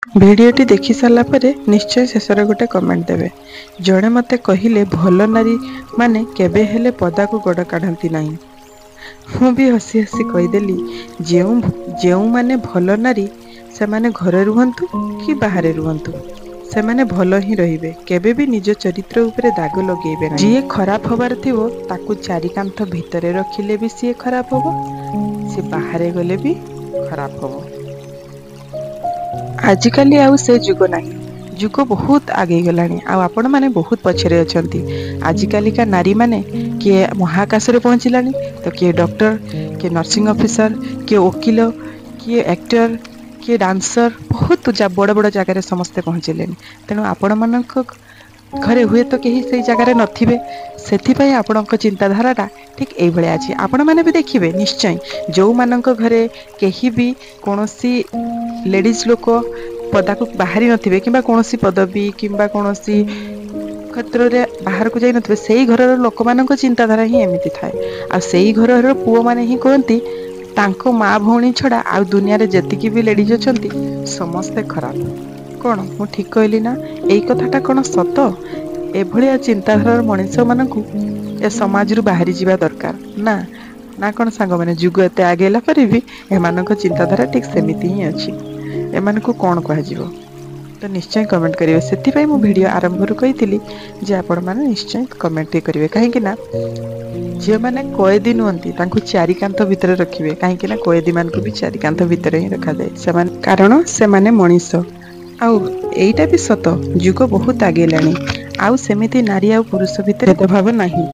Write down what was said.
ଭିଡ଼ିଓଟି ଦେଖି ସାରିଲା ପରେ ନିଶ୍ଚୟ ଶେଷରେ ଗୋଟେ କମେଣ୍ଟ ଦେବେ। ଜଣେ ମୋତେ କହିଲେ, ଭଲ ନାରୀ ମାନେ କେବେ ହେଲେ ପଦାକୁ ଗୋଡ଼ କାଢ଼ନ୍ତି ନାହିଁ। ମୁଁ ବି ହସି ହସି କହିଦେଲି, ଯେଉଁମାନେ ଭଲ ନାରୀ ସେମାନେ ଘରେ ରୁହନ୍ତୁ କି ବାହାରେ ରୁହନ୍ତୁ, ସେମାନେ ଭଲ ହିଁ ରହିବେ, କେବେ ବି ନିଜ ଚରିତ୍ର ଉପରେ ଦାଗ ଲଗେଇବେ ନାହିଁ। ଯିଏ ଖରାପ ହବାର ଥିବ ତାକୁ ଚାରି କାନ୍ଥ ଭିତରେ ରଖିଲେ ବି ସିଏ ଖରାପ ହବ, ସିଏ ବାହାରେ ଗଲେ ବି ଖରାପ ହବ। ଆଜିକାଲି ଆଉ ସେ ଯୁଗ ନାହିଁ। ଯୁଗ ବହୁତ ଆଗେଇ ଗଲାଣି ଆଉ ଆପଣମାନେ ବହୁତ ପଛରେ ଅଛନ୍ତି। ଆଜିକାଲିକା ନାରୀମାନେ କିଏ ମହାକାଶରେ ପହଞ୍ଚିଲାଣି ତ କିଏ ଡକ୍ଟର, କିଏ ନର୍ସିଂ ଅଫିସର, କିଏ ଓକିଲ, କିଏ ଆକ୍ଟର, କିଏ ଡାନ୍ସର, ବହୁତ ବଡ଼ ବଡ଼ ଜାଗାରେ ସମସ୍ତେ ପହଞ୍ଚିଲେଣି। ତେଣୁ ଆପଣମାନଙ୍କ ଘରେ ହୁଏତ କେହି ସେଇ ଜାଗାରେ ନଥିବେ, ସେଥିପାଇଁ ଆପଣଙ୍କ ଚିନ୍ତାଧାରାଟା ଠିକ୍ ଏଇଭଳିଆ ଅଛି। ଆପଣମାନେ ବି ଦେଖିବେ ନିଶ୍ଚୟ, ଯେଉଁମାନଙ୍କ ଘରେ କେହି ବି କୌଣସି ଲେଡ଼ିଜ୍ ଲୋକ ପଦାକୁ ବାହାରି ନଥିବେ କିମ୍ବା କୌଣସି ପଦବୀ କିମ୍ବା କୌଣସି କ୍ଷେତ୍ରରେ ବାହାରକୁ ଯାଇନଥିବେ, ସେଇ ଘରର ଲୋକମାନଙ୍କ ଚିନ୍ତାଧାରା ହିଁ ଏମିତି ଥାଏ। ଆଉ ସେଇ ଘରର ପୁଅମାନେ ହିଁ କୁହନ୍ତି, ତାଙ୍କ ମା ଭଉଣୀ ଛଡ଼ା ଆଉ ଦୁନିଆରେ ଯେତିକି ବି ଲେଡ଼ିଜ୍ ଅଛନ୍ତି ସମସ୍ତେ ଖରାପ। କ'ଣ ମୁଁ ଠିକ୍ କହିଲି ନା? ଏଇ କଥାଟା କ'ଣ ସତ? ଏଭଳିଆ ଚିନ୍ତାଧାରାର ମଣିଷମାନଙ୍କୁ ଏ ସମାଜରୁ ବାହାରି ଯିବା ଦରକାର ନା? ନା କ'ଣ ସାଙ୍ଗମାନେ, ଯୁଗ ଏତେ ଆଗେଇଲା ପରେ ବି ଏମାନଙ୍କ ଚିନ୍ତାଧାରା ଠିକ୍ ସେମିତି ହିଁ ଅଛି। ଏମାନଙ୍କୁ କ'ଣ କୁହାଯିବ ତ ନିଶ୍ଚୟ କମେଣ୍ଟ କରିବେ। ସେଥିପାଇଁ ମୁଁ ଭିଡ଼ିଓ ଆରମ୍ଭରୁ କହିଥିଲି ଯେ ଆପଣମାନେ ନିଶ୍ଚୟ କମେଣ୍ଟ ଟିକେ କରିବେ, କାହିଁକି ନା ଝିଅମାନେ କଏଦୀ ନୁହନ୍ତି ତାଙ୍କୁ ଚାରି କାନ୍ଥ ଭିତରେ ରଖିବେ। କାହିଁକି ନା କଏଦୀମାନଙ୍କୁ ବି ଚାରି କାନ୍ଥ ଭିତରେ ହିଁ ରଖାଯାଏ, ସେମାନେ କାରଣ ସେମାନେ ମଣିଷ। ଆଉ ଏଇଟା ବି ସତ, ଯୁଗ ବହୁତ ଆଗେଇଲାଣି, ଆଉ ସେମିତି ନାରୀ ଆଉ ପୁରୁଷ ଭିତରେ ଭେଦଭାବ ନାହିଁ।